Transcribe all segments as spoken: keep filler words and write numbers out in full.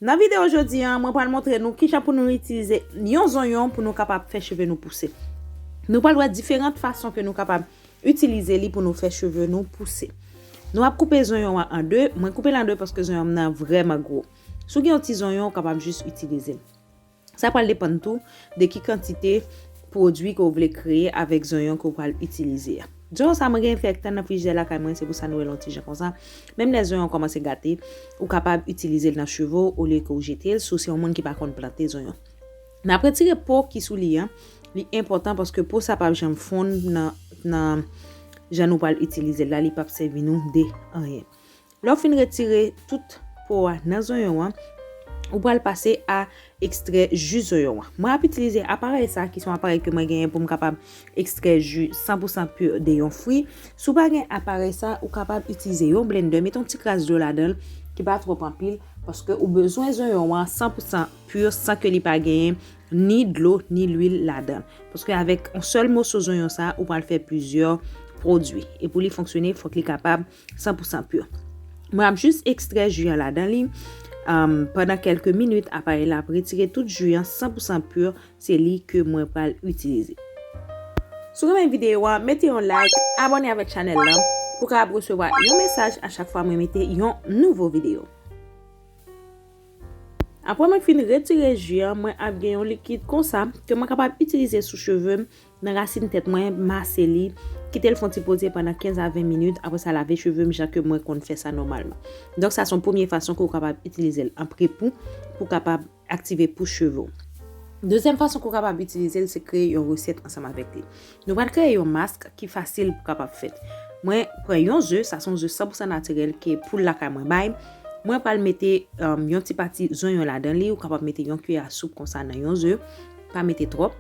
Nan videyo jodi a, mwen pral montre nou kijan pou nou itilize yon zonyon pou nou kapab fè cheve nou pouse. Nou pral wè diferan fason ke nou kapab itilize li pou nou fè cheve nou pouse. Nou ap koupe zonyon an an de. Mwen koupe l an de paske zonyon m nan vrèman gwo. Si w gen yon ti zonyon, ou kapab jis itilize l. Sa pral depann tou de ki kantite pwodui ke w vle kreye avèk zonyon ke w pral itilize a. Zonyon sa mwen gen fè tan nan frijidè lakay mwen, se pou sa nou wè l yon ti jan konsa. Menm lè zonyon kòmanse gate, ou kapab itilize l nan cheve w olye ke w jete l, si w se yon moun ki pa konn plante zonyon. N ap retire po ki sou li an. Li enpòtan paske po sa p ap janm fonn nan, nan jan nou pral itilize l la, li p ap sèvi nou de anyen. Lè w fin retire tout po a nan zonyon an, ou pral pase a ekstrè ji zonyon an. Mwen ap itilize aparèy sa ki se yon aparèy ke mwen genyen pou m kapab ekstrè ji san pou san pur de yon fwi. Si w pa gen aparèy sa, ou kapab itilize yon blendè, mete yon ti kras dlo ladan l ki pa twòp anpil, paske ou bezwen zonyon an san pou san pur san ke li pa genyen ni dlo ni lwil ladan l. Paske avèk yon sèl moso zonyon sa, ou pral fè plizyè pwodui. E pou li fonksyone, fòk li kapab san pou san pur. Mwen ap jis ekstrè ji an ladan li. Um, pandan kèlke minit, aparèy la ap retire tout ji an san pou san pur, se li ke mwen pral itilize. Si w renmen videyo a, mete yon like, abòne avèk chanèl lan pou w kapab resevwa yon mesaj a chak fwa mwen mete yon nouvo videyo. Apre mwen fin retire ji an, mwen ap gen yon likid konsa ke mwen kapab itilize sou cheve m, nan rasin tèt mwen, mase li, kite l fè yon ti poze pandan kenz a ven minit, apre sa lave cheve m jan ke mwen konn fè sa nòmalman. Donk sa se yon premye fason ke w kapab itilize l an pre-pou, pou w kapab aktive pous cheve w. Dezyèm fason ke w kapab itilize l, se kreye yon resèt ansanm avèk li. Nou pral kreye yon mask ki fasil pou kapab fèt. Mwen pran yon ze, sa se yon ze san pou san natirèl ke poul lakay mwen bay. Mwen pral mete, um, yon ti pati zonyon ladan li, ou kapab mete yon kiyè a soup konsa nan yon ze, pa mete twòp.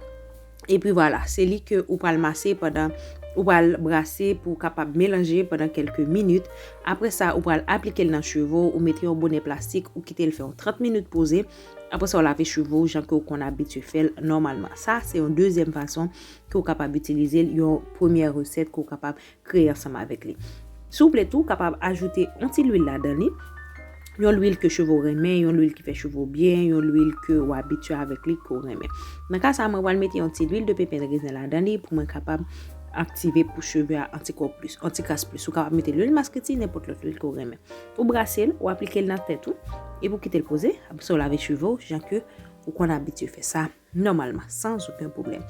Epi vwala, se li ke ou pral mase pandan, ou pral brase pou w kapab melanje pandan kèlke minit. Apre sa, ou pral aplike l nan cheve w, ou mete yon bonè plastik, ou kite l fè yon trant minit poze. Apre sa, w lave cheve w jan ke w konn abitye fè l nòmalman. Sa, se yon dezyèm fason ke w kapab itilize l, yon premyè resèt ke w kapab kreye ansanm avèk li. Si w vle tou, w kapab ajoute yon ti lwil ladan li. Yon lwil ke cheve w renmen, yon lwil ki fè cheve w byen, yon lwil ke w abitye avèk li, ke w renmen. Nan ka sa, mwen pral mete yon ti lwil de pepen rezen ladan li pou mwen kapab aktive pous cheve a yon ti kras plis, yon ti kras plis. Ou kapab mete lwil masketi, nenpòt lòt lwil ke w renmen. Ou brase l, ou aplike l nan tèt ou, epi w kite l poze, apre sa w lave cheve w, jan ke ou konn abitye fè sa nòmalman, san okenn pwoblèm.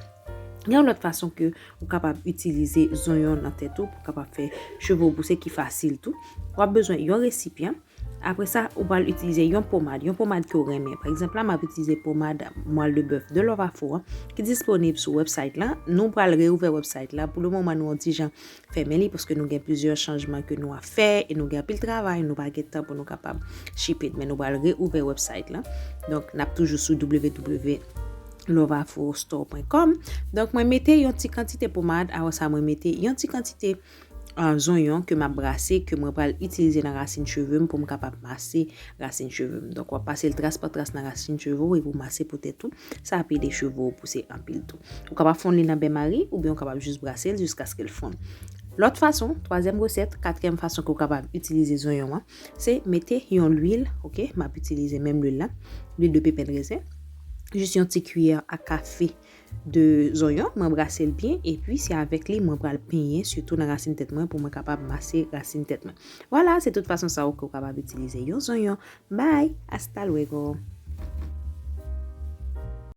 Gen yon lòt fason ke ou kapab itilize zonyon nan tèt ou pou kapab fè cheve w pouse ki fasil tou. W ap bezwen yon resipyan. Apre sa, ou pral itilize yon pomad, yon pomad ke w renmen. Pa egzanp la, m ap itilize pomad Moelle de Bœuf de Love Afro an, ki disponib sou website la. Nou pral reouvè website la. Pou le moman, nou yon ti jan fèmen li, paske nou gen plizyè chanjman ke nou ap fè, e nou gen anpil travay, nou pa gen tan pou nou kapab ship it, men nou pral reouvè website la. Donk, n ap toujou sou w w w love afro store point com. Donk, mwen mete yon ti kantite pomad, apre sa, mwen mete yon ti kantite, ah, zonyon ke m ap brase, ke mwen pral itilize nan rasin cheve m pou m kapab mase rasin cheve m. Donk, w ap pase l tras pa tras nan rasin cheve w epi w mase pou tèt ou. Sa ap ede cheve w pouse anpil tou. Ou kapab fonn li nan bèmari oubyen ou kapab jis brase l jiskaske l fonn. Lòt fason, twazyèm resèt, katriyèm fason ke w kapab itilize zonyon an, se mete yon lwil, oke, m ap itilize menm lwil la, lwil de pepen de rezen, jis yon ti kiyè a kafe de zonyon, mwen brase l byen, epi se avèk li mwen pral penyen, sitou nan rasin tèt mwen, pou mwen kapab mase rasin tèt mwen. Vwala, se tout fason sa yo ke w kapab itilize yon zonyon. Bye, hasta luego.